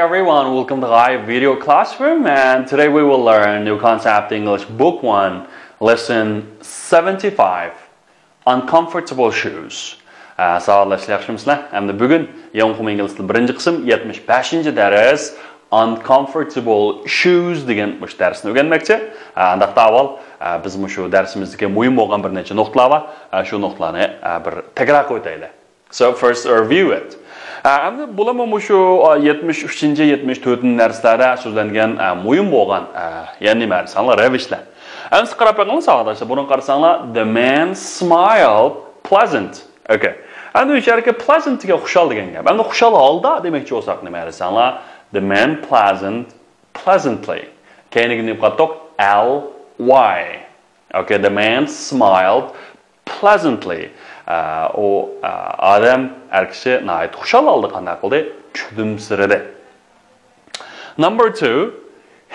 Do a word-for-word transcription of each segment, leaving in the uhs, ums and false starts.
Everyone, welcome to Gai Video Classroom, and today we will learn New Concept English Book One, Lesson seventy-five, Uncomfortable Shoes. ئە، ساۋاقداشلار، ياخشىمۇسىلەر؟ ئەمدى بۈگۈن يېڭى ئوقۇما ئىنگلىز تىلى بىرىنچى قىسىم، يەتمىش بەشىنچى دەرس، Uncomfortable Shoes دېگەن مۇشۇ دەرسنى ئۆگەنمەكچى. ئە، ئانداقتا ئاۋۋال، ئە، بىز مۇشۇ دەرسىمىزدىكى مۇھىم بولغان بىر نەچچە نۇقتىلار بار. ئە، شۇ نۇقتىلارنى، ئە، بىر تەكرار قىلىۋېتەيلى. So first review it. ئە، ئەمدى بۇلارمۇ مۇشۇ، ئە، يەتمىش ئۈچىنچى، يەتمىش تۆتىنچى دەرسلەردە سۆزلەنگەن، ئە، مۇھىم بولغان، ئە، يەنە نېمە دېسەڭلار، رەۋىشلەر. ئەمسە قاراپ بېقىڭلار ساۋاقداشلار. بۇنىڭغا قارىساڭلار، the man smiled pleasant. Okay. ئەمدى ئۇ يەردىكى pleasant دېگەن خۇشال دېگەن گەپ. ئەمدى خۇشال ھالدا دېمەكچى بولساق نېمە دېسەڭلار، the man pleasant pleasantly. كەينىگە نېمە قاتتۇق؟ L Y. Okay, the man smiled pleasantly. ئە، ئۇ، ئە، ئادەم، ئەر كىشى ناھايىتى خۇشال ھالدا قانداق قىلدى؟ كۈلۈمسىرىدى. Number two,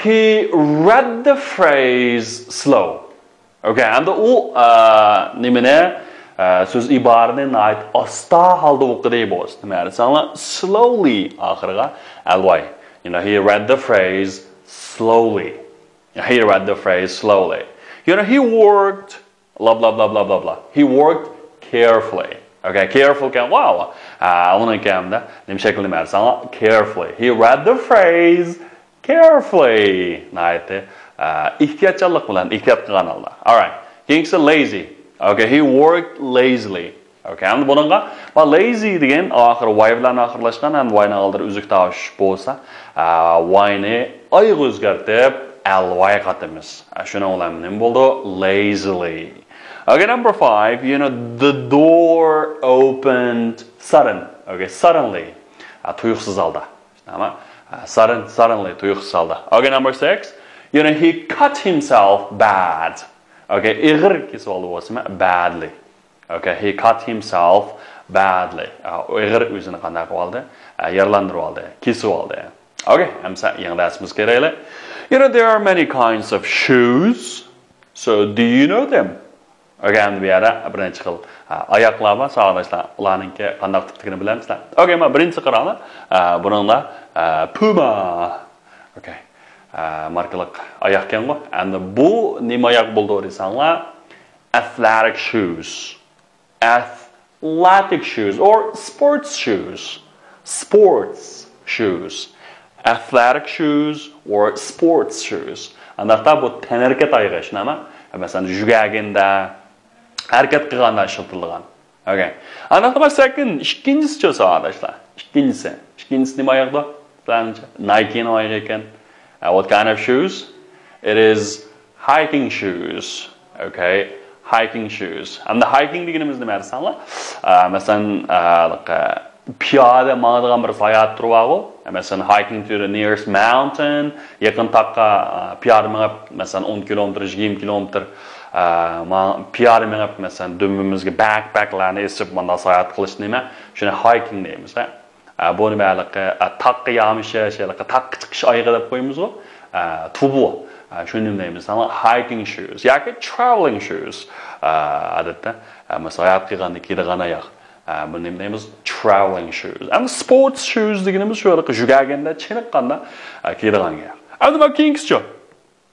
he read the phrase slow. Okay, ئەمدى ئۇ، ئە، نېمىنى، ئە، سۆز ئىبارىنى ناھايىتى ئاستا ھالدا ئوقۇدى بولسا. نېمە دېسەڭلار، slowly ئاخىرىغا L Y. You know, he read the phrase slowly. He read the phrase slowly. You know, he worked blah blah blah blah blah blah. He worked carefully. Okay, careful كەن، ۋاۋ. ئۇنىڭ كەمدە نېمە شەكلىنى بەرسەڭ، carefully. He read the phrase carefully. ناھايىتى، ئە، ئېھتىياتچانلىق بىلەن، ئېھتىيات قىلغان ھالدا. Alright. كېيىنكىسى lazy. Okay, he worked lazily. Okay, ئەمدى بۇنىڭغا، ما، lazy دېگەن ئاخىرى Y بىلەن ئاخىرلاشقان، ھەم Y نىڭ ئالدىدا ئۈزۈك تاۋۇش بولسا، ئە، Y نى ئايغا ئۆزگەرتىپ، L Y قاتىمىز. ئە، شۇنىڭ بىلەن نېمە بولدى؟ Lazily. Okay, number five, you know, the door opened sudden. Okay, suddenly. ئە، تۇيۇقسىز ھالدا. ئەمما، ئە، sudden, suddenly، تۇيۇقسىز ھالدا. Okay, number six, you know, he cut himself bad. Okay, ئېغىر كېسىۋالدى بولسىمۇ، badly. Okay, he cut himself badly. ئە، ئېغىر ئۆزىنى قانداق قىلىۋالدى؟ ئە، يارىلاندۇرۇۋالدى، كېسىۋالدى. Okay, ئەمسە يېڭى دەرسىمىزگە كىرەيلى. You know, there are many kinds of shoes. So, do you know them? Okay, ئەمدى بۇ يەردە بىر نەچچە خىل، ئە، ئاياقلار بار، ساۋاقداشلار. ئۇلارنىڭكى قانداق تىپتىكىنى بىلەمسىلەر؟ Okay، مانا بىرىنچىسى قاراڭلار. ئە، بۇنىڭدا، ئە، Puma. Okay. ئە، ماركىلىق ئاياقكەنغۇ. ئەمدى بۇ نېمە ئاياق بولىدۇ دېسەڭلار، athletic shoes. Athletic shoes or sports shoes. Sports shoes. Athletic shoes or sports shoes. ئانداقتا بۇ تەنھەرىكەت ئايىغى، شۇنداقمۇ؟ مەسىلەن، يۈگۈرگەندە، ھەرىكەت قىلغاندا ئىشلىتىلىدىغان. Okay. ئانداقتا بار second، ئىككىنچىسىچۇ ساۋاقداشلار؟ ئىككىنچىسى. ئىككىنچىسى نېمە ئاياقتا؟ سىلەرنىڭچە؟ Nike نىڭ ئايىغى ئىكەن. Uh, what kind of shoes? It is hiking shoes. Okay. Hiking shoes. ئەمدى hiking دېگىنىمىز نېمە دېسەڭلار؟ ئە، مەسىلەن، ئە، پىيادە ماڭىدىغان بىر ساياھەت تۈرى بارغۇ. مەسىلەن، hiking to the nearest mountain. يېقىن تاغقا، ئە، پىيادە مېڭىپ، مەسىلەن، ئون كىلومېتىر، يىگىرمە كىلومېتىر، ئە، ما-، پىيادە مېڭىپ، مەسىلەن، دۈمبىمىزگە backpackلارنى ئېسىپ، مۇنداق ساياھەت قىلىش نېمە؟ شۇنى hiking دەيمىز، ھە؟ ئە، بۇ نېمە ھېلىقى، ئە، تاغقا يامىشىش، ھېلىقى تاغقا چىقىش ئايىغى دەپ قويىمىزغۇ. ئە، تۇبۇ. ئە، شۇنى نېمە دەيمىز؟ ئەمما hiking shoes ياكى traveling shoes. ئە، ئادەتتە، ئە، مەسىلەن، ساياھەت قىلغاندا كىيىدىغان ئاياق. ئە، بۇنى نېمە دەيمىز؟ Traveling shoes. ئەمما sports shoes دېگىنىمىز شۇ ھېلىقى يۈگۈرگەندە، چېنىققاندا، ئە، كىيىدىغان ئاياق. ئەمدى مانا كېيىنكىسىچۇ؟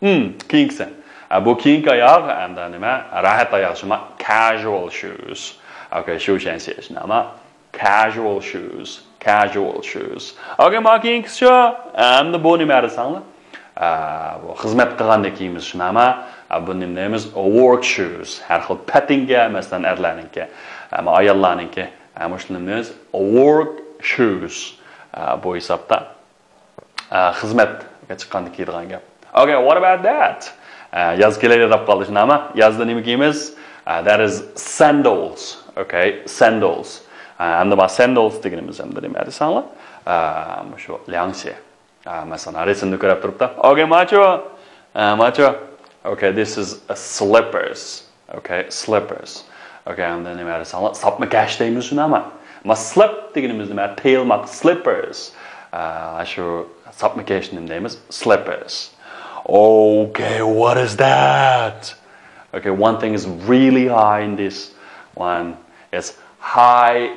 ھىم، كېيىنكىسى. ئە، بۇ كېيىنكى ئاياغ، ئەمدى نېمە؟ راھەت ئاياغ شۇما casual shoes. Okay، شۇ شەنسى شۇنداقما؟ Casual shoes. Casual shoes. Okay، مانا كېيىنكىسىچۇ؟ ئەمدى بۇ نېمە دېسەڭلار؟ ئە، بۇ خىزمەت قىلغاندا كىيىمىز شۇنداقما؟ ئە، بۇنى نېمە دەيمىز؟ Work shoes. ھەر خىل پەتىنگە، مەسىلەن، ئەرلەرنىڭكى، ئەمما ئاياللارنىڭكى، ئە، مۇشۇنى نېمە دەيمىز؟ Work shoes. ئە، بۇ ھېسابتا ئە، خىزمەتكە چىققاندا كىيىدىغان گەپ. Okay, what about that? ئە، ياز كېلەيلى دەپ قالدى شۇنداقما؟ يازدا نېمە كىيىمىز؟ ئە، that is sandals. Okay, sandals. ئە، ئەمدى مانا sandals دېگىنىمىز ئەمدى نېمە دېسەڭلار؟ ئە، مۇشۇ لياڭشى. ئە، مەسىلەن، رەسىمدە كۆرۈپ تۇرۇپتۇ. Okay، ماچۇ. ئە، ماچۇ. Okay, this is a slippers. Okay, slippers. Okay، ئەمدى نېمە دېسەڭلار، ساپما كەش دەيمىز شۇنداقما؟ ما slip دېگىنىمىز نېمە؟ تېيىلماق، slippers. ئا، شۇ ساپما كەشنى نېمە دەيمىز؟ Slippers. Okay, what is that? Okay, one thing is really high in this one. It's high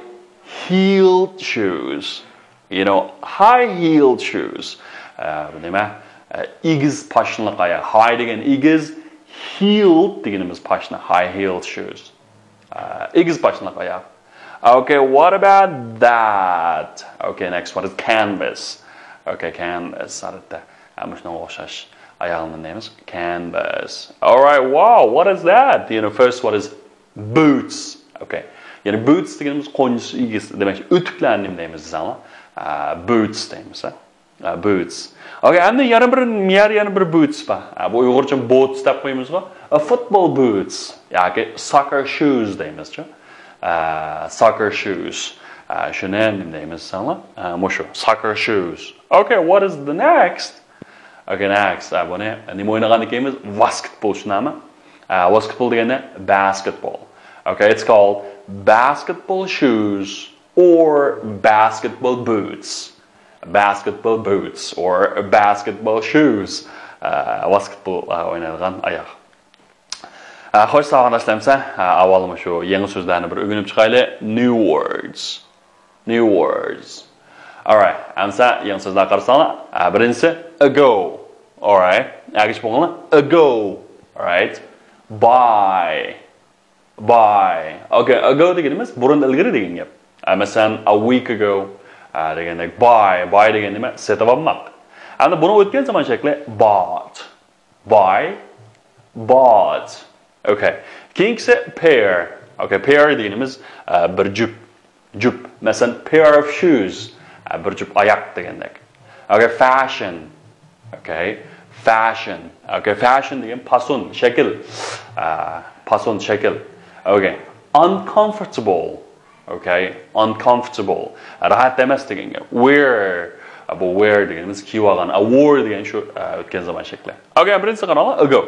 heeled shoes. You know, high heeled shoes. ئە، بۇ نېمە؟ ئە، ئېگىز پاشنىلىق ئاياغ. High دېگەن ئېگىز، heeled دېگىنىمىز پاشنا. High heeled shoes. ئە، ئېگىز پاشنىلىق ئاياغ. Okay, what about that? Okay, next one is canvas. Okay, canvas. ئادەتتە، ئە، مۇشۇنىڭغا ئوخشاش ئاياغنى دەيمىز. Canvas. All right, wow, what is that? You know, first, what is boots. Okay. يەنى boots دېگىنىمىز قونچىسى ئېگىز، دېمەك، ئۆتۈكلەرنى نېمە دەيمىز دېسەڭلار؟ ئە، boots دەيمىز، ھە؟ ئە، boots. Okay, ئەمدى يەنە بىر، يەنە، يەنە بىر boots بار. ئە، بۇ ئۇيغۇرچە boots دەپ قويىمىزغۇ. ئە، football boots ياكى soccer shoes دەيمىزچۇ. ئە، soccer shoes. ئە، شۇنى نېمە دەيمىز دېسەڭلار؟ ئە، مۇشۇ soccer shoes. Okay, what is the next? Okay, next. ئە، بۇنى نېمە ئوينىغاندىكىنمىز؟ ۋاسكېتبول، شۇنداقمۇ؟ ئە، ۋاسكېتبول دېگەندە basketball. Okay, it's called basketball shoes or basketball boots. Basketball boots or basketball shoes. ئە، ۋاسكېتبول، ئە، ئوينايدىغان ئاياغ. ئە، خوش، ساغ بولۇڭلار، ئەمىسە. ئە، ئاۋۋال مۇشۇ يېڭى سۆزلەرنى بىر ئۆگىنىپ چىقايلى. New words. New words. Alright. ئەمىسە يېڭى سۆزلەرگە قارىساڭلار. ئە، بىرىنچىسى ago. Alright. ئەگىشىپ بولغانلار. Ago. Alright. By. By. Okay, ago دېگىنىمىز بۇرۇن، ئىلگىرى دېگەن گەپ. ئە، مەسىلەن، a week ago، ئە، دېگەندەك. By. By دېگەن نېمە؟ سېتىۋالماق. ئەمدى بۇنىڭ ئۆتكەن زامان شەكلى bought. Buy، bought. Okay. كېيىنكىسى pair. Okay, pair دېگىنىمىز، ئە، بىر جۈپ، جۈپ. مەسىلەن، pair of shoes، ئە، بىر جۈپ ئاياق دېگەندەك. Okay, fashion. Okay, fashion. Okay, fashion دېگەن پاسون، شەكىل. ئە، پاسون، شەكىل. Okay, uncomfortable. Okay, uncomfortable. راھەت ئەمەس دېگەن گەپ. Wear. ئە، بۇ wear دېگىنىمىز كىيىۋالغان. ئە، wore دېگەن شۇ، ئە، ئۆتكەن زامان شەكلى. Okay، بىرىنچىسى قاراڭلار، ago.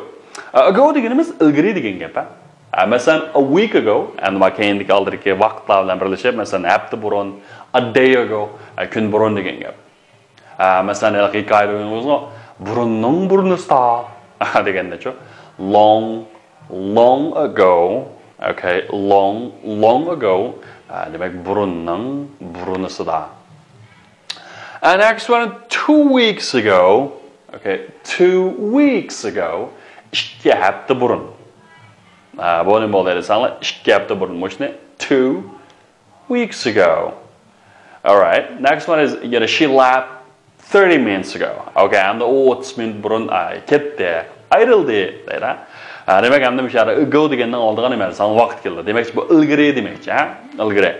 ئە، ago دېگىنىمىز ئىلگىرى دېگەن گەپ، ھە. ئە، مەسىلەن، a week ago، ئەمدى مانا كەينىدىكى ئالدىدىكى ۋاقىتلار بىلەن بىرلىشىپ، مەسىلەن، ھەپتە بۇرۇن، a day ago، ئە، كۈن بۇرۇن دېگەن گەپ. ئە، مەسىلەن، ھېلىقى ھېكايىدە ئوينىغىنىڭىزغۇ، بۇرۇننىڭ بۇرنىسىدا دېگەندەچۇ. Long, long ago. Okay, long, long ago. ئە، دېمەك، بۇرۇننىڭ بۇرنىسىدا. And next one, two weeks ago. Okay, two weeks ago. ئىككى ھەپتە بۇرۇن. ئە، بۇ نېمە بولدى دېسەڭلار، ئىككى ھەپتە بۇرۇن. مۇشۇنى two weeks ago. Alright. Next one is, you know, she left thirty minutes ago. Okay, ئەمدى ئۇ ئوتتۇز مىنۇت بۇرۇن، ئاي، كەتتى، ئايرىلدى دەيدۇ. ھە، دېمەك، ئەمدى مۇشۇ يەردە ago دېگەننىڭ ئالدىغا نېمە دېسەڭ، ۋاقىت كېلىدۇ. دېمەكچى، بۇ ئىلگىرى دېمەكچى، ھە؟ ئىلگىرى.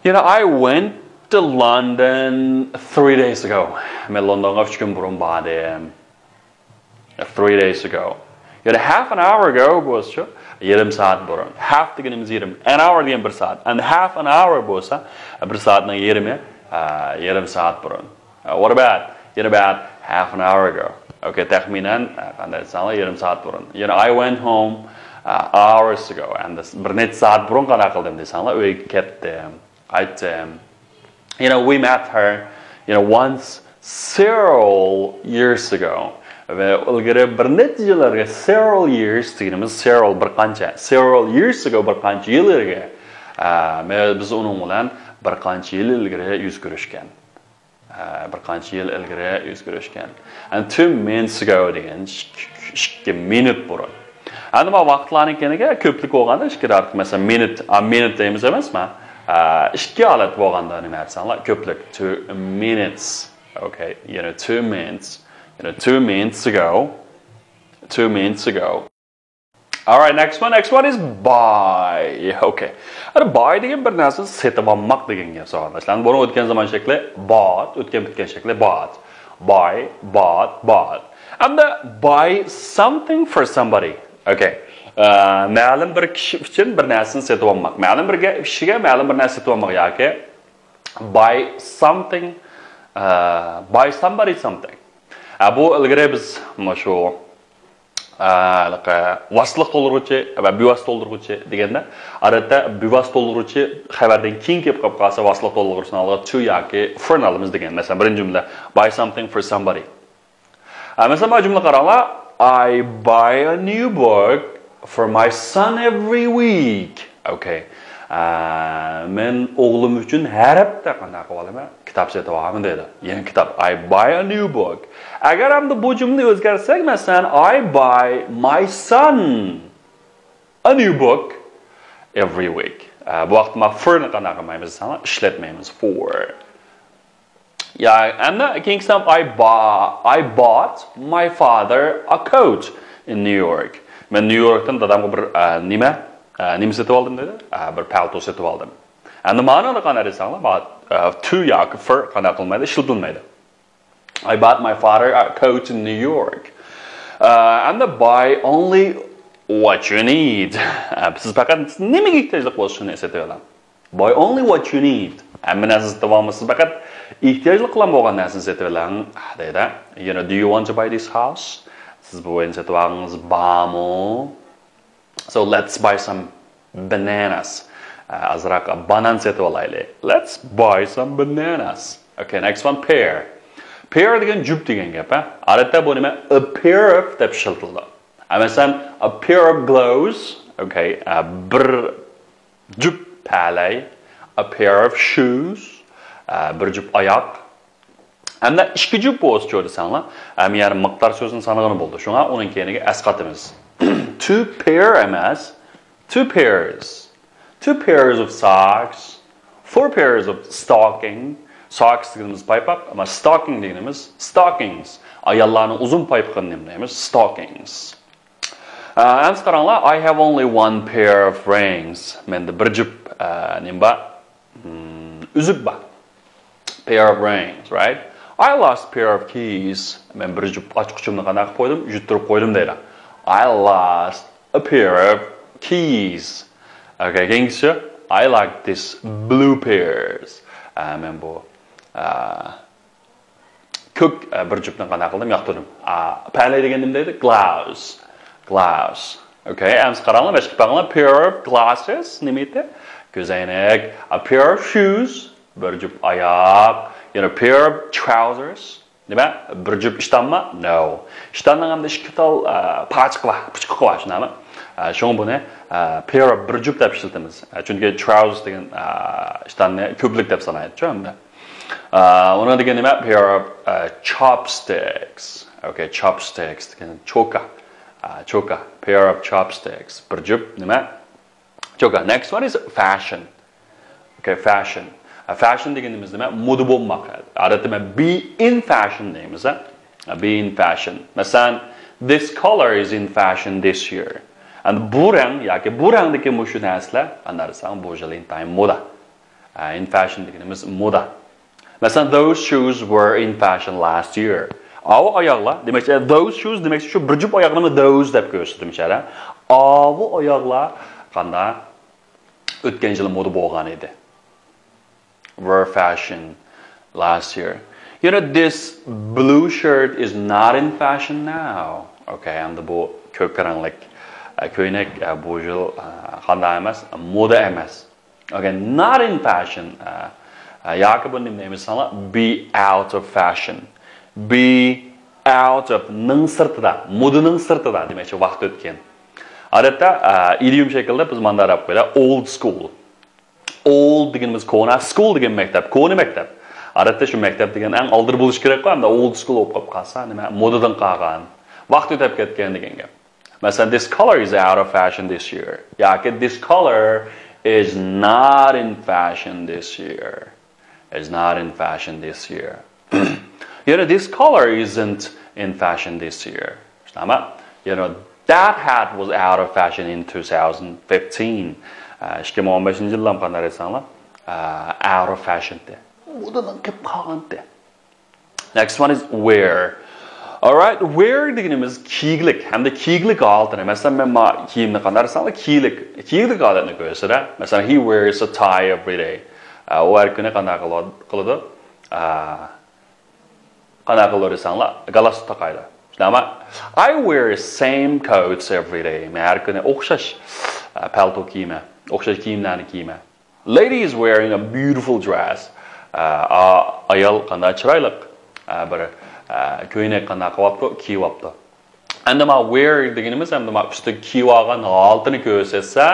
You know, I went to London three days ago. مەن لوندونغا ئۈچ كۈن بۇرۇن باردىم. Three days ago. يەنى half an hour ago بولسىچۇ، يېرىم سائەت بۇرۇن. Half دېگىنىمىز يېرىم. An hour دېگەن بىر سائەت. And half an hour بولسا، بىر سائەتنىڭ يېرىمى، ئە، يېرىم سائەت بۇرۇن. ئە، what about? What about half an hour ago? Okay, تەخمىنەن، ئە، قانداق دېسەڭلار، يېرىم سائەت بۇرۇن. يەنى I went home، ئە، hours ago. ئەمدى بىر نەچچە سائەت بۇرۇن قانداق قىلدىم دېسەڭلار، ئۆيگە كەتتىم. قايتتىم. You know, we met her, you know, once several years ago. ۋە ئىلگىرى بىر نەچچە يىل ئىلگىرى، several years دېگىنىمىز several بىر قانچە. Several years ago بىر قانچە يىل ئىلگىرى. ئە، مە-، بىز ئۇنىڭ بىلەن بىر قانچە يىل ئىلگىرى يۈز كۆرۈشكەن. ئە، بىر قانچە يىل ئىلگىرى يۈز كۆرۈشكەن. And two minutes ago دېگەن ئىككى، ئىككى مىنۇت بۇرۇن. ئەمدى مانا ۋاقىتلارنىڭ كەينىگە كۆپلۈك بولغاندا ئىككى دەرەخ، مەسىلەن، minute، a minute دەيمىز ئەمەسمۇ؟ ئە، ئىككى ھالەت بولغاندا نېمە دېسەڭلار، كۆپلۈك. Two minutes. Okay, you know, two minutes. You know, two minutes ago. Two minutes ago. Alright, next one. Next one is buy. Okay. ئەمدى buy دېگەن بىر نەرسىنى سېتىۋالماق دېگەن گەپ، ساۋاقداشلار. بۇنىڭ ئۆتكەن زامان شەكلى bought، ئۆتكەن پۈتكەن شەكلى bought. Buy, bought, bought. ئەمدى buy something for somebody. Okay. ئە، مەلۇم بىر كىشى ئۈچۈن بىر نەرسىنى سېتىۋالماق. مەلۇم بىر گە-، كىشىگە مەلۇم بىر نەرسە سېتىۋالماق ياكى buy something، ئە، buy somebody something. ئە، بۇ ئىلگىرى بىز مۇشۇ ئە، ھېلىقى ۋاسىتىلىق تولدۇرغۇچى ۋە بىۋاسىتە تولدۇرغۇچى دېگەندە، ئادەتتە بىۋاسىتە تولدۇرغۇچى خەۋەردىن كېيىن كېلىپ قالىپ قالسا، ۋاسىتىلىق تولدۇرغۇچىنىڭ ئالدىغا to ياكى for نى ئالىمىز دېگەن. مەسىلەن، بىرىنچى جۈملە، buy something for somebody. ئە، مەسىلەن، مانا جۈملە قاراڭلار. I buy a new book for my son every week. Okay. ئە، مەن ئوغلۇم ئۈچۈن ھەر ھەپتە قانداق قىلىۋالىمەن؟ كىتاب سېتىۋالىمەن دەيدۇ. يېڭى كىتاب. I buy a new book. ئەگەر ئەمدى بۇ جۈملىنى ئۆزگەرتسەك، مەسىلەن، I buy my son a new book every week. ئە، بۇ ۋاقىتتا ما for نى قانداق قىلمايمىز دېسەڭلار، ئىشلەتمەيمىز. For. يا، ئەمدى كېيىنكىسىنى I bought، I bought my father a coat in New York. مەن نيۇ يوركتىن دادامغا بىر، ئە، نېمە، ئە، نېمە سېتىپ ئالدىم دېدى. ئە، بىر پەلتو سېتىپ ئالدىم. ئەمدى مانىنى قانداق دېسەڭلار، ما، ئە، to ياكى for قانداق قىلمايدۇ، ئىشلىتىلمەيدۇ. I bought my father a coat in New York. ئە، ئەمدى buy only what you need. ئە، سىز پەقەت نېمىگە ئېھتىياجلىق بولسا، شۇنى سېتىۋېلىڭ. Buy only what you need. ھەممە نەرسىنى سېتىۋالمايسىز، پەقەت ئېھتىياجلىقلا بولغان نەرسىنى سېتىۋېلىڭ دەيدۇ. You know, do you want to buy this house? سىز بۇ ئۆينى سېتىۋالغىڭىز بارمۇ؟ So let's buy some bananas. ئازراق بانان سېتىۋالايلى. Let's buy some bananas. Okay, next one, pair. Pair دېگەن جۈپ دېگەن گەپ، ھە؟ ئادەتتە بۇ نېمە؟ A pair of دەپ ئىشلىتىلىدۇ. مەسىلەن، a pair of gloves. Okay, بىر جۈپ پەلەي. A pair of shoes. بىر جۈپ ئاياق. ھەمدە ئىككى جۈپ بولسىچۇ دېسەڭلار، ھەم يەنە مىقدار سۆزىنى سانىغىنى بولدى. شۇڭا ئۇنىڭ كەينىگە ئەسقاتىمىز. Two pair ئەمەس، two pairs. Two pairs of socks. Four pairs of stocking. Socks دېگىنىمىز پايپاق، ئەمما stocking دېگىنىمىز stockings. ئاياللارنىڭ ئۇزۇن پايپىقىنى نېمە دەيمىز؟ Stockings. ئەمسە قاراڭلار، I have only one pair of rings. مەندە بىر جۈپ، ئە، نېمە بار؟ مم، ئۈزۈك بار. Pair of rings, right? I lost pair of keys. مەن بىر جۈپ ئاچقۇچۇمنى قانداق قىلىپ قويدۇم؟ يۈتتۈرۈپ قويدۇم دەيدۇ. I lost a pair of keys. Okay, كېيىنكىسى، I like this blue pairs. ئە، مەن بۇ، ئە، كۆك، ئە، بىر جۈپنى قانداق قىلدىم؟ ياقتۇردۇم. ئە، پەلەي دېگەن نېمە دەيدۇ؟ Gloves. Gloves. Okay, ئەمسە قاراڭلار، بەشكە باقىڭلار. Pair of glasses، نېمە ئىدى؟ كۆزەينەك. A pair of shoes، بىر جۈپ ئاياق. You know, pair of trousers. نېمە؟ بىر جۈپ ئىشتانمۇ؟ No. ئىشتاننىڭ ئەمدى ئىككى تال، ئە، پاچىقى بار، پۇچىقى بار، شۇنداقمۇ؟ ئە، شۇڭا بۇنى، ئە، pair of بىر جۈپ دەپ ئىشلىتىمىز. ئە، چۈنكى trousers دېگەن، ئە، ئىشتاننى كۆپلۈك دەپ سانايدۇ، شۇ ئەمدى. ئە، ئۇنىڭ دېگىنى نېمە؟ Pair of، ئە، chopsticks. Okay, chopsticks دېگەن چوكا. ئە، چوكا. Pair of chopsticks. بىر جۈپ نېمە؟ چوكا. Next one is fashion. Okay, fashion. ئە، fashion دېگىنىمىز نېمە؟ مودا بولماق. ئادەتتە مەن be in fashion دەيمىز، ھە؟ Be in fashion. مەسىلەن، this color is in fashion this year. ئەمدى بۇ رەڭ ياكى بۇ رەڭدىكى مۇشۇ نەرسىلەر، ئەمدى قارىساڭ، بۇ يىل ئىنتايىن مودا. ئە، in fashion دېگىنىمىز مودا. مەسىلەن، those shoes were in fashion last year. ئاۋۇ ئاياغلار، دېمەكچى، those shoes دېمەكچى، شۇ بىر جۈپ ئاياغنىمۇ those دەپ كۆرسىتىمىز، ھە؟ ئاۋۇ ئاياغلار قانداق؟ ئۆتكەن يىلى مودا بولغان ئىدى. Were fashion last year. You know, this blue shirt is not in fashion now. Okay, ئەمدى بۇ كۆك رەڭلىك، ئە، كۆينەك، ئە، بۇ يىل، ئە، قانداق ئەمەس؟ مودا ئەمەس. Okay, not in fashion. ئە، ئە، ياكى بۇنى نېمە دەيمىز دېسەڭلار، be out of fashion. Be out of نىڭ سىرتىدا، مودىنىڭ سىرتىدا دېمەكچى، ۋاقىت ئۆتكەن. ئادەتتە، ئە، ئىدىيوم شەكلىدە بىز مانداق دەپ قويىمىز، old school. Old دېگىنىمىز كونا، school دېگەن مەكتەپ، كونا مەكتەپ. ئادەتتە شۇ مەكتەپ دېگەن ئەڭ ئالدىدا بولۇشى كېرەكقۇ، ئەمدى old school بولۇپ قاپ قالسا، نېمە، مودىدىن قالغان، ۋاقىت ئۆتۈپ كەتكەن دېگەن گەپ. مەسىلەن، this color is out of fashion this year. ياكى this color is not in fashion this year. Is not in fashion this year. You know, this color isn't in fashion this year. شۇنداقمۇ؟ You know, that hat was out of fashion in two thousand fifteen. ئىككى مىڭ ئون بەشىنچى يىللام قانداق دېسەڭلار، out of fashion دە. مودىدىن قېلىپ قالغانتى. Next one is wear. Alright, wear دېگىنىمىز كىيگۈلۈك ھەمدە كىيگۈلۈك ھالىتىنى. مەسىلەن، مەن ما كىيىمنى قانداق دېسەڭلار، كىيگۈلۈك، كىيگۈلۈك ھالەتنى كۆرسىتىدۇ. مەسىلەن، he wears a tie every day. ئە، ئۇ ھەر كۈنى قانداق قىلىدۇ؟ ئە، قانداق قىلىدۇ دېسەڭلار، گالستۇك تاقايدۇ. شۇنداقمۇ؟ I wear same coats every day. مەن ھەر كۈنى ئوخشاش، ئە، پەلتو كىيىمەن، ئوخشاش كىيىملەرنى كىيىمەن. Lady is wearing a beautiful dress. ئا، ئايال قانداق چىرايلىق، ئا، بىر، ئا، كۆينەك قانداق قىلىۋاپتۇ، كىيىۋاپتۇ. ئەمدى ما wear دېگىنىمىز، ئەمدى ما ئۈستىگە كىيىۋالغان ھالىتىنى كۆرسەتسە،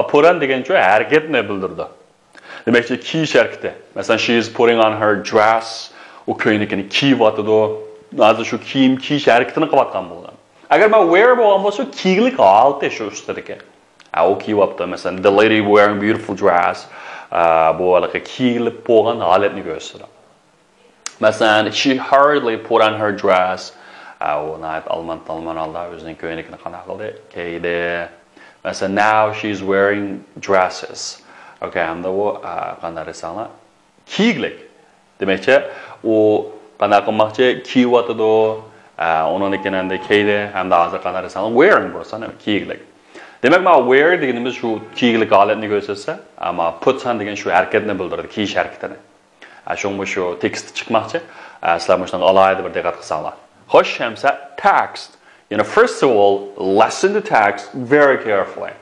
Put on دېگەنچۇ ھەرىكەتنى بىلدۈرىدۇ. دېمەكچى، كىيىش ھەرىكىتى. مەسىلەن, she is putting on her dress. ئۇ كۆينىكىنى كىيىۋاتىدۇ. ھازىر شۇ كىيىم كىيىش ھەرىكىتىنى قىلىۋاتقان بولىدۇ. ئەگەر مانا wear بولغان بولسا، كىيگۈلۈك ھالىتى شۇ ئۈستىدىكى. ئا، ئۇ كىيىۋاپتۇ. مەسىلەن, the lady wearing beautiful dress. ئا، بۇ ھېلىقى كىيىلىپ بولغان ھالەتنى كۆرسىتىدۇ. مەسىلەن, she hurriedly put on her dress. ئا، ئۇ ناھايىتى ئالماڭ-تالماڭ ھالدا ئۆزىنىڭ كۆينىكىنى قانداق قىلدى؟ كىيدى. مەسىلەن, now she is wearing dresses. ئوكەي, ئەمدى ئۇ، ئا، قانداق دېسەڭلار؟ كىيگۈلۈك. دېمەكچى، ئۇ قانداق قىلماقچى؟ كىيىۋاتىدۇ. ئا، ئۇنىڭدىن كېيىن ئەمدى كىيدى. ھەمدە ھازىر قانداق دېسەڭلار؟ Wearing بولسا، كىيگۈلۈك. دېمەك، مانا wear دېگىنىمىز شۇ كىيگۈلۈك ھالەتنى كۆرسەتسە، ئەمما put on دېگەن شۇ ھەرىكەتنى بىلدۈرىدۇ، كىيىش ھەرىكىتىنى. ئە، شۇڭا مۇشۇ تېكىست چىقماقچى. ئە، سىلەر مۇشۇنىڭغا ئالاھىدە بىر دىققەت قىلساڭلار. خوش، ئەمسە text. You know, first of all, listen to text very carefully.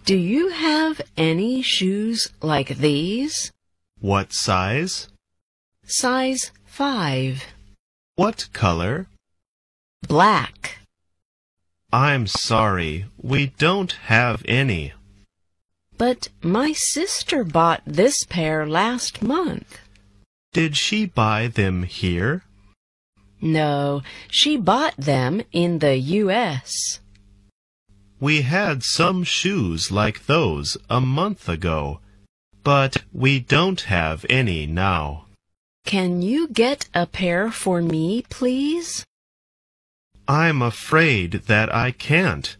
Do you have any shoes like these? What size? Size five. What color? Black. I'm sorry, we don't have any. But my sister bought this pair last month. Did she buy them here? No, she bought them in the U S. We had some shoes like those a month ago, but we don't have any now. Can you get a pair for me, please? I'm afraid that I can't.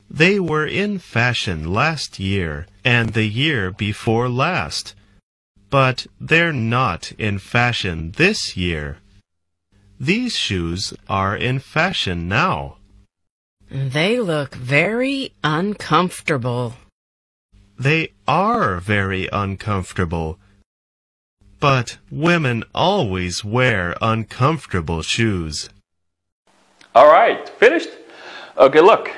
They were in fashion last year and the year before last, but they're not in fashion this year. These shoes are in fashion now. They look very uncomfortable. They are very uncomfortable. But women always wear uncomfortable shoes. All right, finished. Okay, look.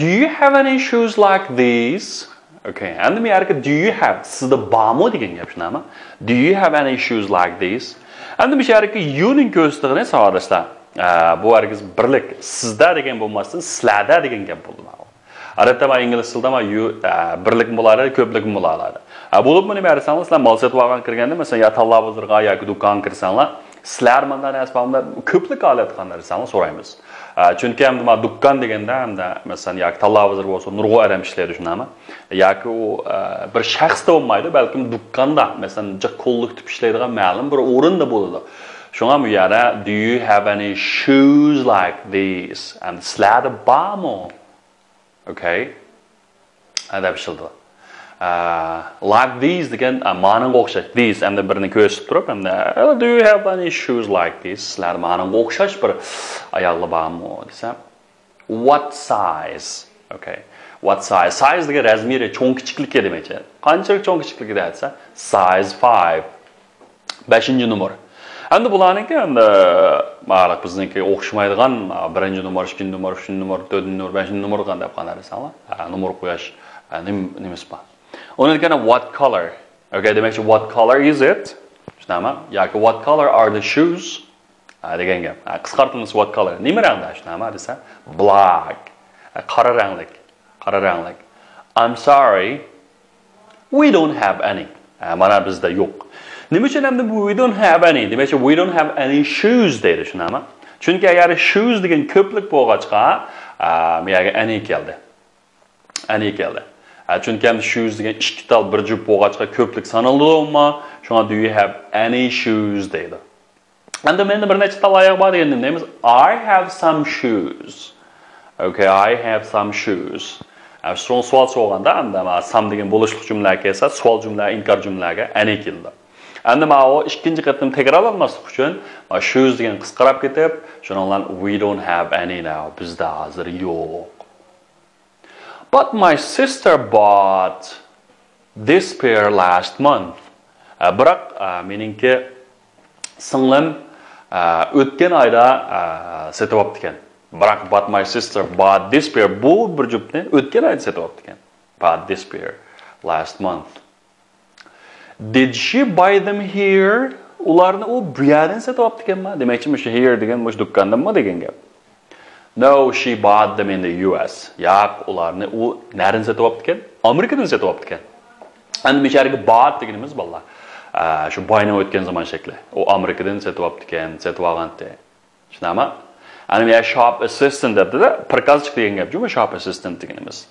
Do you have any shoes like these? Okay, ئەمدى مۇ يەرگە do you have, سىزدە بارمۇ دېگەن گەپ، شۇنداقمۇ؟ Do you have any shoes like these? ئەمدى مۇ يەرگە you نىڭ كۆرسىتىدىغىنى ساۋاقداشلار. ئە، بۇ ھەرگىز بىرلىك، سىزدە دېگەن بولماستىن، سىلەردە دېگەن گەپ بولدى. ئادەتتە مانا ئىنگلىز تىلىدا مانا you، ئە، بىرلىكمۇ بولالايدۇ، كۆپلۈكمۇ بولالايدۇ. ئە، بولۇپمۇ نېمە دېسەڭلار، سىلەر مال سېتىۋالغان كىرگەندە، مەسىلەن، يا تاللا بازىرىغا ياكى دۇكانغا كىرسەڭلار، سىلەر مانداق نەرسە بارمۇ دەپ كۆپلۈك ھالەتتە قانداق دېسەڭلار سورايمىز. ئە، چۈنكى ئەمدى مانا دۇكان دېگەندە ئەمدى، مەسىلەن، ياكى تاللا بازىرى بولسا نۇرغۇن ئادەم ئىشلەيدۇ، شۇنداقمۇ؟ ياكى ئۇ، ئە، بىر شەخستە بولمايدۇ، بەلكىم دۇكاندا، مەسىلەن، جىق كوللېكتىپ ئىشلەيدىغان مەلۇم بىر ئورۇندا بولىدۇ. شۇڭا بۇ يەردە do you have any shoes like these؟ ئەمدى سىلەردە بارمۇ؟ Okay. ھە، دەپ ئىشلىتىدۇ. ئە، like these دېگەن، ئە، مانىڭغا ئوخشاش. These، ئەمدى بىرنى كۆرسىتىپ تۇرۇپ، ئەمدى، "Do you have any shoes like these؟" سىلەردە مانىڭغا ئوخشاش بىر ئاياغلار بارمۇ دېسە، what size؟ Okay. What size؟ Size دېگەن رەزمىرى، چوڭ كىچىكلىكى دېمەكچى. قانچىلىك چوڭ كىچىكلىكى دېسە، size five. بەشىنچى نومۇر. ئەمدى بۇلارنىڭكى ئەمدى، مانا بىزنىڭكى ئوخشىمايدىغان، بىرىنچى نومۇر، ئىككىنچى نومۇر، ئۈچىنچى نومۇر، تۆتىنچى نومۇر، بەشىنچى نومۇر دېگەن دەپ قانداق دېسەڭلار، ھە، نومۇر قويۇش، ھە، نېمە، نېمىسى بار. ئۇنىڭدىن كېيىن what color. Okay، دېمەكچى، what color is it؟ شۇنداقمۇ؟ ياكى what color are the shoes؟ ھە، دېگەن گەپ. ھە، قىسقارتىلمىسى what color. نېمە رەڭدە؟ شۇنداقمۇ دېسە، black. ھە، قارا رەڭلىك. قارا رەڭلىك. I'm sorry. We don't have any. ھە، مانا بىزدە يوق. نېمە ئۈچۈن ئەمدى we don't have any؟ دېمەكچى، we don't have any shoes دەيدۇ، شۇنداقمۇ؟ چۈنكى ئەگەر shoes دېگەن كۆپلۈك بولغاچقا، ئە، بۇ يەرگە any كەلدى. Any كەلدى. ئە، چۈنكى ئەمدى shoes دېگەن ئىككى تال بىر جۈپ بولغاچقا كۆپلۈك سانىلىدۇ، شۇڭا do you have any shoes دەيدۇ. ئەمدى مەندە بىر نەچچە تال ئاياغ بار دېگەندە نېمە دەيمىز؟ I have some shoes. Okay, I have some shoes. ئە، سوراق سوئال سورىغاندا، ئەمدى مانا some دېگەن بولۇشلۇق جۈملە كەلسە، سوئال جۈملە، ئىنكار جۈملىگە any كېلىدۇ. ئەمدى ماۋۇ ئىككىنچى قېتىم تەكرارلانماسلىق ئۈچۈن، مانا shoes دېگەن قىسقىراپ كېتىپ، شۇنىڭ بىلەن we don't have any now. بىزدە ھازىر يوق. But my sister bought this pair last month. ئە، بىراق، ئە، مېنىڭكى سىڭلىم، ئە، ئۆتكەن ئايدا، ئە، سېتىۋاپتىكەن. بىراق، but my sister bought this pair، بۇ بىر جۈپنى ئۆتكەن ئايدا سېتىۋاپتىكەن. Bought this pair last month. Did she buy them here? ئۇلارنى ئۇ بۇ يەردىن سېتىۋاپتىكەنما؟ دېمەكچى، مۇشۇ here دېگەن مۇشۇ دۇكاندىنمۇ دېگەن گەپ. No, she bought them in the U S. ياق، ئۇلارنى ئۇ نەدىن سېتىۋاپتىكەن؟ ئامېرىكىدىن سېتىۋاپتىكەن. ئەمدى مۇشۇ يەردىكى bought دېگىنىمىز بالىلار، ئە، شۇ buy نىڭ ئۆتكەن زامان شەكلى. ئۇ ئامېرىكىدىن سېتىۋاپتىكەن، سېتىۋالغانتى. چۈشىنەمە؟ ئەنە يا shop assistant دەپتىدە، پرىكازچىك دېگەن گەپ جۇمۇ shop assistant دېگىنىمىز.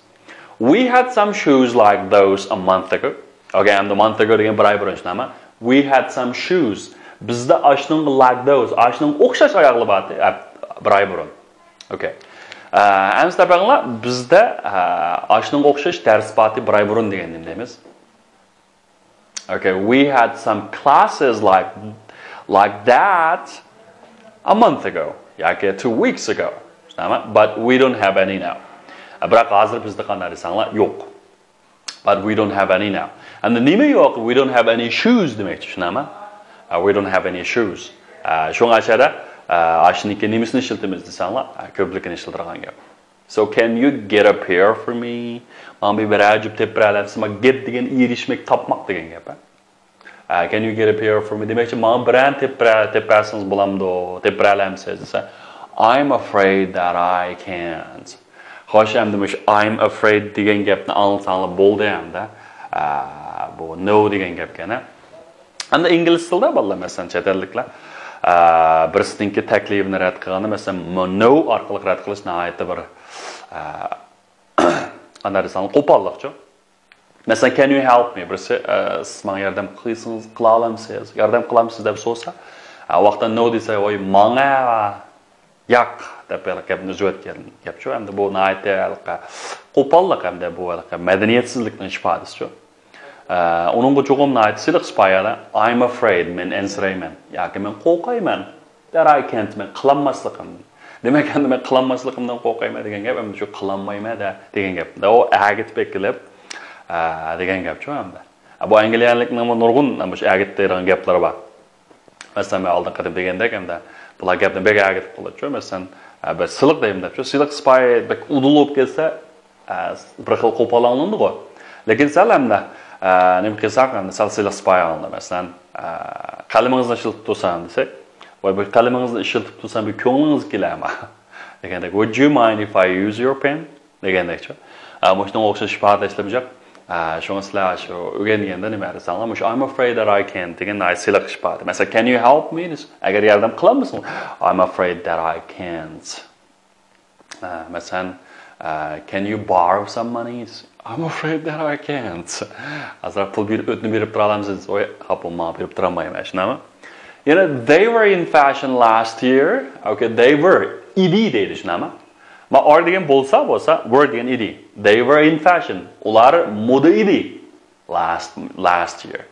We had some shoes like those a month ago. Okay, ئەمدى month ago دېگەن بىر ئاي بۇرۇن چۈشىنەمە؟ We had some shoes. بىزدە ئاشنىڭ like those، ئاشنىڭ ئوخشاش ئاياغلىرى بار ئىدى، بىر ئاي بۇرۇن. Okay. ئە، ئەمسە بىزدە، ئە، ئاشنىڭ ئوخشاش دەرس بار ئىدى بىر ئاي بۇرۇن دېگەندە نېمە دەيمىز؟ Okay, we had some classes like, like that a month ago. ياكى two weeks ago. But we don't have any now. بىراق ھازىر بىزدە قانداق دېسەڭلار، يوق. But we don't have any now. ئەمدى نېمە يوق؟ We don't have any shoes دېمەكچى، چۈشىنەمە؟ Uh, we don't have any shoes. Uh, شۇڭا ئاشۇ يەردە، uh, ئاشۇنىڭكى نېمىسىنى ئىشلىتىمىز دېسەڭلار، uh, كۆپلۈكىنى ئىشلىتىدىغان گەپ. So can you get a pair for me? ماڭا بىر، بىرەر جۈپ تېپىپ بېرەلەمسىز؟ مانا get دېگەن ئېرىشمەك، تاپماق دېگەن گەپ. Uh, can you get a pair for me? دېمەكچى، ماڭا بىرەرنى تېپىپ بېرە-، تېپىپ بەرسىڭىز بولامدۇ؟ تېپىپ بېرەلەمسىز دېسە، I'm afraid that I can't. خوش، ئەمدى مۇشۇ I'm afraid دېگەن گەپنى ئاڭلىساڭلار بولدى ئەمدى. ئە، بۇ no دېگەن گەپكەن، ھە؟ ئەمدى ئىنگلىز تىلىدا بالىلار، مەسىلەن، چەت ئەللىكلەر، ئە، بىرسىنىڭكى تەكلىپىنى رەت قىلغاندا، مەسىلەن، no ئارقىلىق رەت قىلىش ناھايىتى بىر، ئە، قانداق دېسەڭلار، قوپاللىقچۇ. مەسىلەن، can you help me؟ بىرسى، ئە، سىز ماڭا ياردەم قىلسىڭىز، قىلالامسىز؟ ياردەم قىلامسىز دەپ سورىسا، ئە، ۋاقىتتا no دېسە، ۋاي، ماڭا ياق دەپ ھېلىقى گەپنى ئۈزۈۋەتكەن گەپچۇ. ئەمدى بۇ ناھايىتى ھېلىقى قوپاللىق، ئەمدى بۇ ھېلىقى مەدەنىيەتسىزلىكنىڭ ئىپادىسىچۇ. ئە، ئۇنىڭغا چوقۇم ناھايىتى سىلىق سىپايە، I'm afraid، مەن ئەنسىرەيمەن ياكى مەن قورقايمەن. That I can't، مەن قىلالماسلىقىم. دېمەك، ئەمدى مەن قىلالماسلىقىمدىن قورقايمەن دېگەن گەپ، ئەمدى شۇ قىلالمايمەن دە دېگەن گەپ. ئۇ ئەگىتىپ ئېكىلىپ، ئە، دېگەن گەپچۇ ئەمدى. بۇ ئەنگلىيەلىكنىڭمۇ نۇرغۇن مۇشۇ ئەگىتىپ دەيدىغان گەپلىرى بار. مەسىلەن، مەن ئالدىن قېتىم دېگەندەك، ئەمدى بۇلار گەپنى بەك ئەگىتىپ قىلىدۇچۇ. مەسىلەن، ئە، بىر سىلىق دەيمەن دەپچۇ. سىلىق سىپايە بەك ئۇدۇل بولۇپ كەتسە، ئە، بىر خىل قوپال ئاڭلىنىدىغۇ. لېكىن سەل ئەمدى، ئە، نېمە قىلساق، ئەمدى سەل سىلىق سىپايە ئاڭلىنىدۇ. مەسىلەن، ئە، قەلىمىڭىزنى ئىشلىتىپ تۇرسام دېسەك، ۋاي، بۇ قەلىمىڭىزنى ئىشلىتىپ تۇرسام، بىر كۆڭلىڭىز كېلەرما؟ دېگەندەك، Would you mind if I use your pen؟ دېگەندەكچۇ. ئە، مۇشۇنىڭغا ئوخشاش ئىپادە ئىشلىتىمىز. ئە، شۇڭا سىلەر شۇ ئۆگەنگەندە نېمە دېسەڭلار، مۇشۇ I'm afraid that I can't دېگەن ناھايىتى سىلىق ئىپادە. مەسىلەن، can you help me دېسە، ئەگەر ياردەم قىلالمىسىڭىز، I'm afraid that I can't. ئە، مەسىلەن، ئە، can you borrow some money دېسە، I'm afraid that I can't. ئازراق پۇل بېرىپ، ئۆتنە بېرىپ تۇرالامسىز دېسە، ۋاي، خاپا بولما، بېرىپ تۇرالمايمەن، شۇنداقمۇ؟ يەنە they were in fashion last year. Okay, they were، ئىدى دەيدۇ، شۇنداقمۇ؟ ما are دېگەن بولسا، بولسا، were دېگەن ئىدى. They were in fashion. ئۇلار مودا ئىدى. Last, last year.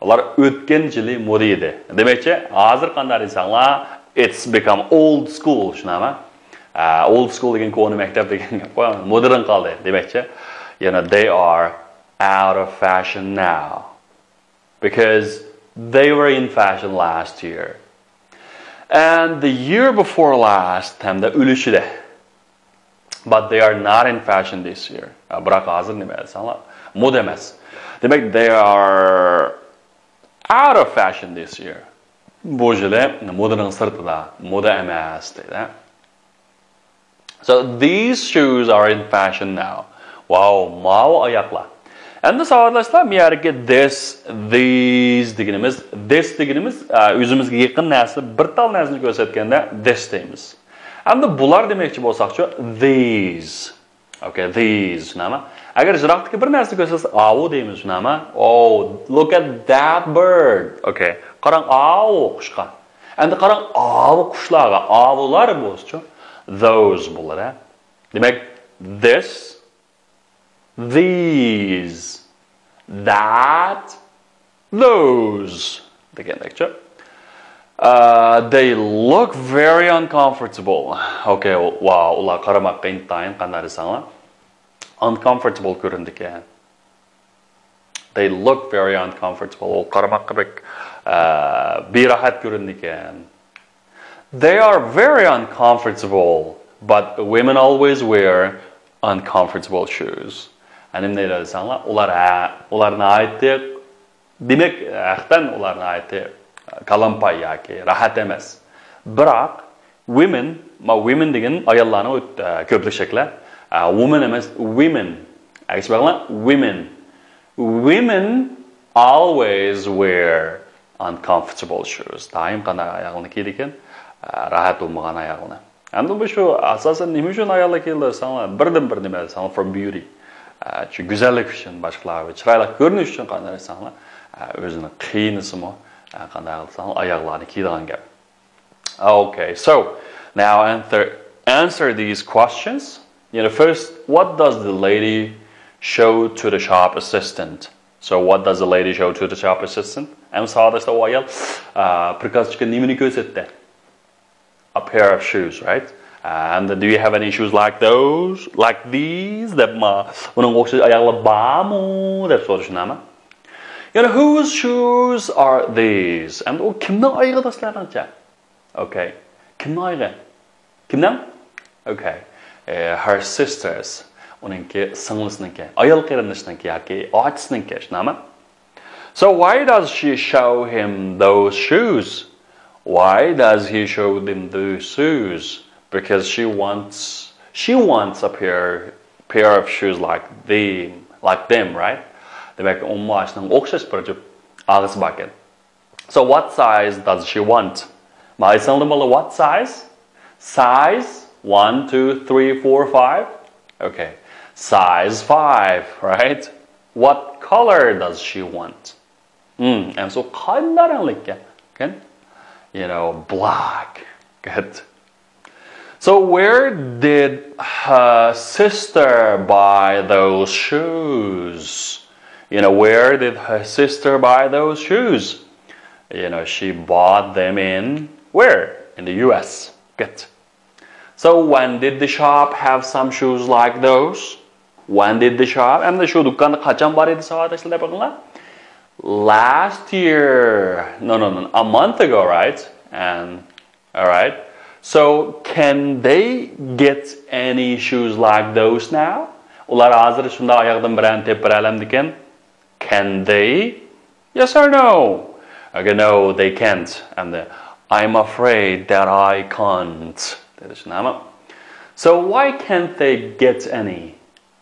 ئۇلار ئۆتكەن يىلى مودا ئىدى. دېمەكچى، ھازىر قانداق دېسەڭلار، it's become old school، شۇنداقمۇ؟ ئە، old school دېگەن كونا مەكتەپ دېگەن گەپ قوي، مودېرن قالدى. دېمەكچى، يەنە they are out of fashion now. Because they were in fashion last year. And the year before last، ھەمدە ئۆلۈشىدە. But they are not in fashion this year. ئە، بىراق ھازىر نېمە دېسەڭلار، مودا ئەمەس. دېمەك، they are out of fashion this year. بۇ يىلى مودىنىڭ سىرتىدا، مودا ئەمەس دەيدۇ. So these shoes are in fashion now. Wow، ماۋۇ ئاياقلار. ئەمدى ساۋاقداشلار، بۇ يەردىكى this، these دېگىنىمىز، this دېگىنىمىز، ئە، ئۆزىمىزگە يېقىن نەرسە، بىر تال نەرسىنى كۆرسەتكەندە this دەيمىز. ئەمدى بۇلار دېمەكچى بولساقچۇ، these. Okay, these، شۇنداقمۇ؟ ئەگەر يىراقتىكى بىر نەرسىنى كۆرسەتسە، ئاۋۇ دەيمىز، شۇنداقمۇ؟ Oh, look at that bird. Okay، قاراڭ، ئاۋۇ قۇشقا. ئەمدى قاراڭ، ئاۋۇ قۇشلارغا. ئاۋۇلار بولسىچۇ، those بولىدۇ. دېمەك، this، these، that، those دېگەندەكچۇ. Uh, they look very uncomfortable. Okay, wow، ئۇلار قارىماققا ئىنتايىن قانداق دېسەڭلار، uncomfortable كۆرۈنىدىكەن. They look very uncomfortable. ئۇ قارىماققا بەك، ئە، بىراھەت كۆرۈنىدىكەن. They are very uncomfortable, but women always wear uncomfortable shoes. ئە، نېمە دەيدۇ دېسەڭلار، ئۇلار، ھە، ئۇلار ناھايىتى، دېمەك، ھەقتەن ئۇلار ناھايىتى، ئە، كالامپاي ياكى راھەت ئەمەس. بىراق، women ما women دېگەن ئاياللارنىڭ ئۆت-، ئە، كۆپلۈك شەكلى. ئە، woman ئەمەس، women. ئەگىشىپ بېقىڭلار، women. Women always wear uncomfortable shoes. دائىم قانداق ئاياغلارنى كىيىدىكەن؟ ئە، راھەت بولمىغان ئاياغلارنى. ئەمدى بۇ شۇ، ئاساسەن نېمە ئۈچۈن ئاياللار كىيىدۇ دېسەڭلار، بىردىن بىر نېمە دېسەڭلار، for beauty. ئە، شۇ گۈزەللىك ئۈچۈن، باشقىلارغا چىرايلىق كۆرۈنۈش ئۈچۈن قانداق دېسەڭلار، ئە، ئۆزىنى قىينىسىمۇ، ئە، قانداق دېسەڭلار، ئاياغلارنى كىيىدىغان گەپ. Okay, so now answer, answer these questions. You know, first, what does the lady show to the shop assistant? So what does the lady show to the shop assistant? ئەمدى ساۋاقداشلار، ئۇ ئايال، ئە، پرىكازچىكقا نېمىنى كۆرسەتتى؟ A pair of shoes, right? And do you have any shoes like those, like these? دەپ ما، بۇنىڭغا ئوخشاش ئاياغلار بارمۇ دەپ سورىشى نېمە؟ You know, whose shoes are these? ئەمدى ئۇ كىمنىڭ ئايىغى دەسلەپتە؟ Okay. كىمنىڭ ئايىغى؟ كىمنىڭ؟ Okay. Uh, her sister's. ئۇنىڭكى سىڭلىسىنىڭكى، ئايال قېرىندىشىنىڭكى ياكى ئاچىسىنىڭكى، شۇنداقمۇ؟ So why does she show him those shoes? Why does he show them those shoes? Because she wants, she wants a pair, pair of shoes like them, like them, right? دېمەك، ئۇمۇ ئاشۇنىڭغا ئوخشاش بىر جۈپ ئاغىسى باركەن. So what size does she want? ما ئېسىڭدە بولدى، what size? Size one, two, three, four, five. Okay. Size five, right? What color does she want? Hmm, and so قانداق رەڭلىككەن؟ Okay. You know, black. Good. So where did her sister buy those shoes? You know, where did her sister buy those shoes? You know, she bought them in where? In the U S. Good. So when did the shop have some shoes like those? When did the shop? ئەمدى شۇ دۇكاندا قاچان بار ئىدى ساۋاقداشلار دەپ بېقىڭلار. Last year. No, no, no. A month ago, right? And All right. So, can they get any shoes like those now? ئۇلار ھازىر شۇنداق ئاياغدىن بىرەرنى تېپىپ بېرەلەمدىكەن؟ Can they? Yes or no? Okay, no, they can't. And uh, I'm afraid that I can't. دېدى، شۇنداقمۇ؟ So, why can't they get any?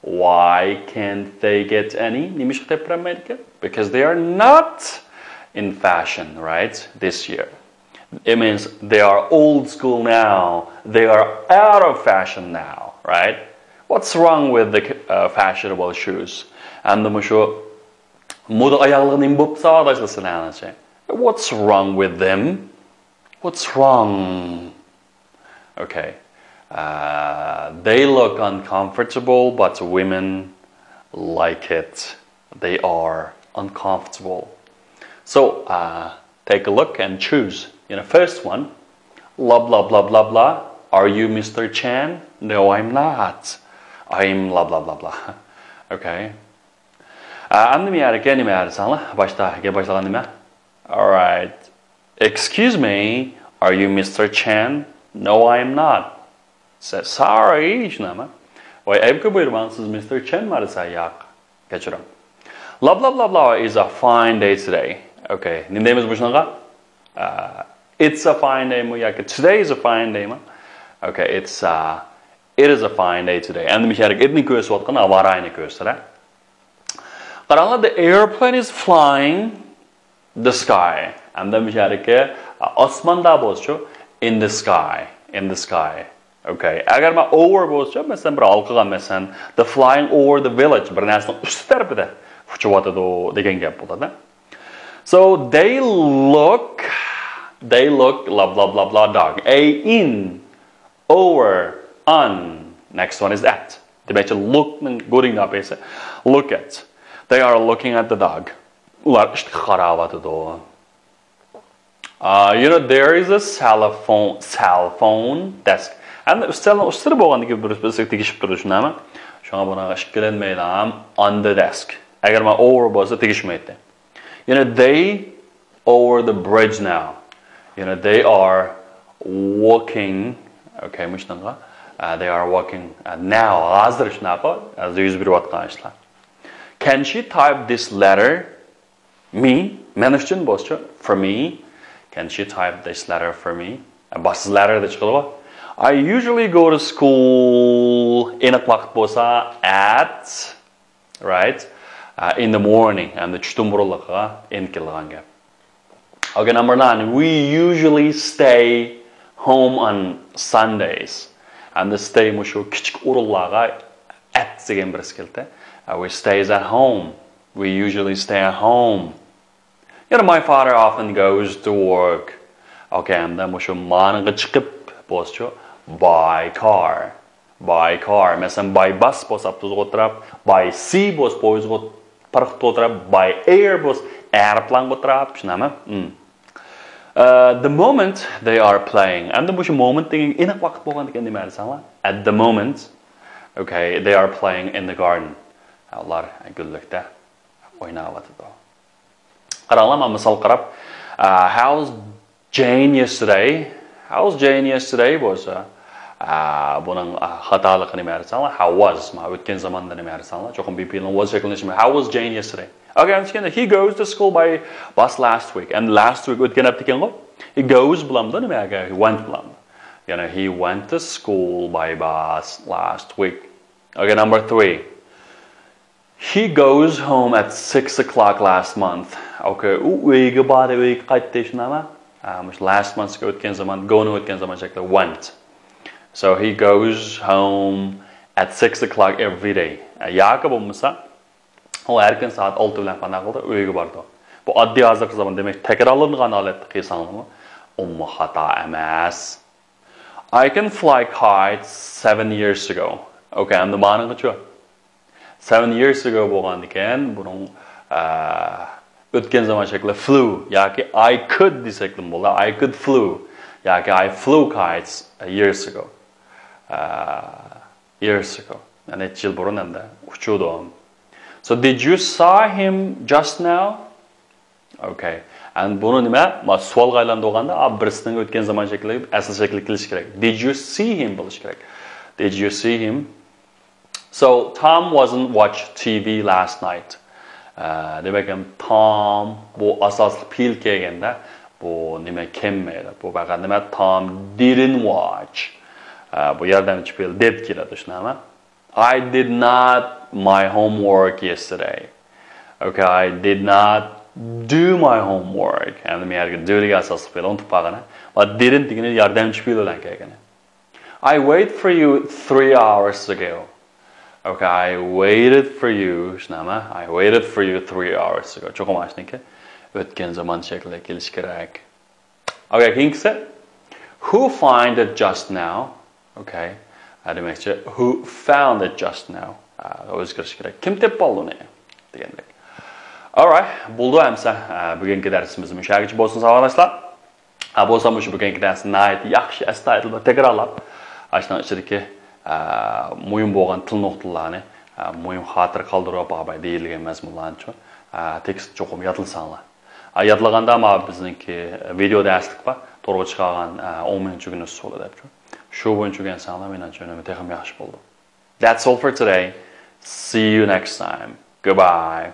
Why can't they get any? نېمىشقا تېپىپ بېرەلمەيدىكەن؟ Because they are not in fashion, right? This year. It means they are old school now. They are out of fashion now, right? What's wrong with the uh, fashionable shoes? ئەمدى مۇشۇ مودا ئاياغلىرى نېمە بوپتۇ ساۋاقداشلار سىلەرنىڭچە؟ What's wrong with them? What's wrong? Okay. Uh, they look uncomfortable, but women like it. They are uncomfortable. So, uh, take a look and choose. You know, first one, blah, blah, blah, blah, blah. Are you Mister Chan? No, I'm not. I'm blah, blah, blah, blah. Okay. ئەمدى مەيەركە نېمە دېسەڭلار؟ باشتا گەپ باشلىغان نېمە؟ All right. Excuse me, are you Mister Chan? No, I'm not. Say, sorry، شۇنداقمۇ؟ ۋاي، ئەيىبكە بۇيرۇماڭ، سىز مىستېر چېنمۇ دېسە، ياق. كەچۈرۈڭ. Blah, blah, blah, blah, it's a fine day today. Okay, نېمە دەيمىز مۇشۇنىڭغا؟ ئە، it's a fine day مۇ ياكى today is a fine day مۇ؟ Okay, it's, uh, it is a fine day today. ئەمدى مۇشۇ يەردىكى itنى كۆرسىتىۋاتقان، ھاۋاراينى كۆرسىتىدۇ. قاراڭلار، the airplane is flying the sky. ئەمدى مۇشۇ يەردىكى، ئاسماندا بولسىچۇ، in the sky، in the sky. Okay. ئەگەر مەن over بولسىچۇ، مەسىلەن، بىر ھالقىغان، مەسىلەن، the flying over the village، بىر نەرسىنىڭ ئۈستى تەرىپىدە ئۇچۇۋاتىدۇ دېگەن گەپ بولىدۇ. So they look, they look، blah, blah, blah, blah, dog. A in Over, on. Next one is at. دېمەكچى، look نىڭ good enough esa. Look at. They are looking at the dog. ئۇلار ئىتقا قاراۋاتىدۇ. Uh, you know, there is a cell phone, cell phone desk. ئەمدى ئۈستەلنىڭ ئۈستىدە بولغاندىكىن بىر بىرسىگە تېگىشىپ تۇرىدۇ، شۇنداقمۇ؟ شۇڭا بۇنىڭغا ئىككىلەنمەيلا، on the desk. ئەگەر مەن over بولسا تېگىشمەيتتى. You know, they over the bridge now. You know, they are walking. Okay، مۇشۇنىڭغا. Uh, they are walking, uh, now. ھازىر شۇنداققۇ؟ ھازىر يۈز بېرىۋاتقان ئىشلار. Can she type this letter? Me? مەن ئۈچۈن بولسىچۇ؟ For me. Can she type this letter for me? باشسىز letter دە چىقىدىغۇ. I usually go to school. ئېنىق ۋاقىت بولسا at, right? Uh, in the morning. ھەمدە چۈشتىن بۇرۇنلۇقىغا ئېنىق كېلىدىغان گەپ. Okay, number nine. We usually stay home on Sundays. ھەمدە stay مۇشۇ كىچىك ئورۇنلارغا at دېگەن بىرسى كەلدى. Uh, we stays at home. We usually stay at home. You know, my father often goes to work. Okay, ھەمدە مۇشۇ مانىغا چىقىپ بولسىچۇ، by car. By car. مەسىلەن، by bus بولسا ئاپتوبۇسقا ئولتۇرۇپ، by sea بولسا پويىزغا ئولت-، پاراخوتقا ئولتۇرۇپ، by air بولسا ئايروپىلانغا ئولتۇرۇپ، شۇنداقمۇ؟ Hmm. Uh, the moment they are playing. ئەمدى مۇشۇ moment دېگەن ئېنىق ۋاقىت بولغاندىكىن نېمە دېسەڭلار؟ At the moment, okay, they are playing in the garden. ئۇلار گۈللۈكتە ئويناۋاتىدۇ. قاراڭلار، مانا مىسال قاراپ، uh, how's Jane yesterday? How's Jane yesterday بولسا، uh, بۇنىڭ، uh, خاتالىقى نېمە دېسەڭلار؟ How was؟ مانا ئۆتكەن زاماندا نېمە دېسەڭلار؟ چوقۇم be پېئىلنىڭ was شەكلىنى ئىشلىمەي. How was Jane yesterday? Okay, I'm just gonna, he goes to school by bus last week. And last week ئۆتكەن ھەپتە ئىكەنغۇ. He goes بىلەنمۇ نېمە؟ He went بىلەنمۇ. يەنى he went to school by bus last week. Okay, number three. He goes home at six o'clock last month. Okay, ئۇ ئۆيىگە باردى، ئۆيىگە قايتتى، شۇنداقمۇ؟ ئا، مۇشۇ last month كى ئۆتكەن زامان، go نىڭ ئۆتكەن زامان شەكلى went. So he goes home at six o'clock every day. ئا، ياكى بولمىسا، ئۇ ھەر كۈنى سائەت ئالتە بىلەن قانداق قىلدى؟ ئۆيىگە باردى. بۇ ئاددىي ھازىرقى زامان، دېمەك، تەكرارلانغان ھالەتتە قىلساڭلارمۇ، ئۇمۇ خاتا ئەمەس. I can fly kites seven years ago. Okay, ئەمدى مانىغىچۇ؟ Seven years ago بولغاندىكىن، بۇنىڭ، ئە، ئۆتكەن زامان شەكلى flew ياكى I could دېسەكلىمۇ بولىدۇ. I could flew ياكى I flew kites years ago. ئە، years ago. يەنى نەچچە يىل بۇرۇن ئەمدى ئۇچۇردۇم. So did you saw him just now? Okay. And بۇنى نېمە؟ ما سوئالغا ئايلاندۇرغاندا، ئا، بىرسىنىڭ ئۆتكەن زامان شەكلى، ئەسلى شەكلى كېلىشى كېرەك. Did you see him بولۇشى كېرەك. Did you see him? So Tom wasn't watch T V last night. ئە، دېمەك، ھەم تام بۇ ئاساسلىق پېئىل كەلگەندە، بۇ نېمە كەلمەيدۇ. بۇ پەقەت نېمە؟ Tom didn't watch. ئە، بۇ ياردەمچى پېئىل did كېلىدۇ، شۇنداقمۇ؟ I did not my homework yesterday. Okay, I did not do my homework. ئەمدى مەن يەرگە do دېگەن ئاساسلىق پېئىل ئۇنتۇپ قالغىنى. ۋە didn't دېگىنى ياردەمچى پېئىل بىلەن كەلگىنى. I waited for you three hours ago. Okay, I waited for you. شۇنداقمۇ؟ I waited for you three hours ago. چوقۇم ئاشۇنىڭكى ئۆتكەن زامان شەكلىدە كېلىشى كېرەك. Okay, كېيىنكىسى. Who found it just now? Okay. ھە، دېمەكچى، who found it just now? ھە، ئۆزگىرىش كېرەك. كىم تېپىپ ئالدى ئۇنى؟ دېگەندەك. Alright، بولدى ئەمسە. ھە، بۈگۈنكى دەرسىمىز مۇشۇ يەرگىچە بولسۇن، ساۋاقداشلار. ھە، بولسا مۇشۇ بۈگۈنكى دەرسنى ناھايىتى ياخشى، ئەستايىدىل بىر تەكرارلاپ، ئاشۇنىڭ ئىچىدىكى، ھە، مۇھىم بولغان تىل نۇقتىلارنى، ھە، مۇھىم خاتىرە قالدۇرۇپ، باي دېيىلگەن مەزمۇنلارنىچۇ، ھە، تېكىستنى چوقۇم يادلىساڭلار. ئا، يادلىغاندا، ما بىزنىڭكى ۋىدېئو دەرسلىك بار، تورغا چىقارغان، ئا، ئون مىڭىنچى كۈنى ئۇسسۇلى دەپ. شۇ بويىچە ئۆگەنسەڭلار، مېنىڭچە ئۈنۈمى تېخىمۇ ياخشى بولىدۇ. That's all for today. See you next time. Goodbye.